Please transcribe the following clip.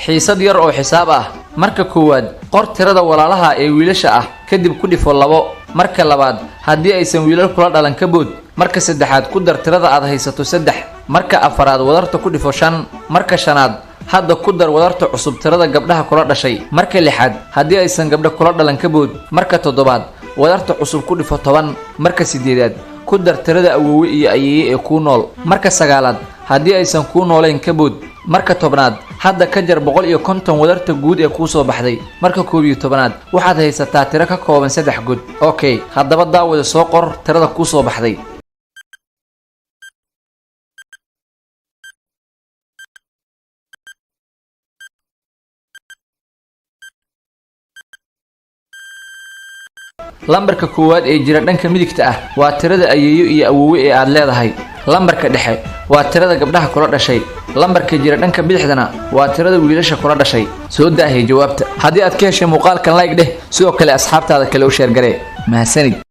Xiisad yar oo xisaab ah. Marka koowaad, qor tirada walaalaha ee wiilasha ah, kadib ku dhifo 2. Marka labaad, haddii aysan wiilal kula dhalan, ka bood. Marka saddexaad, ku dar tirada aad haysato 3. Marka afaraad, wadarta ku dhifo 5. Marka shanaad, hadda ku dar wadarta cusub tirada gabdhaha kula dhashay. Marka lixaad, haddii aysan gabdho kula dhalan, ka bood. Marka toddobaad, wadarta cusub ku dhifo 10. Marka sideedaad, ku dar tirada awoowe iyo ayeeye ee kuu nool. Marka sagaalaad, haddii aysan kuu noolayn, ka bood. Marka 10aad, hadda ka jar 150 wadarta guud ee kuu soo baxday. Marka 11aad, waxaad haysataa tiro ka kooban 3 god. Okay, haddaba daawada, soo qor tirada kuu soo baxday. Lambarka koowaad ee jira dhanka midigta ah waa tirada ayeeyo iyo awoowe ee aad leedahay. Lambarka dhexe waa tirada gabdhaha kula dhashay. Lambarka jira dhanka bidixdana waa tirada wiilasha kula dhashay. Soo daahey jawaabta. Haddii aad ka heshay muuqaalkan, like dheh, sidoo kale asxaabtaada kale u share garee. Mahadsanid.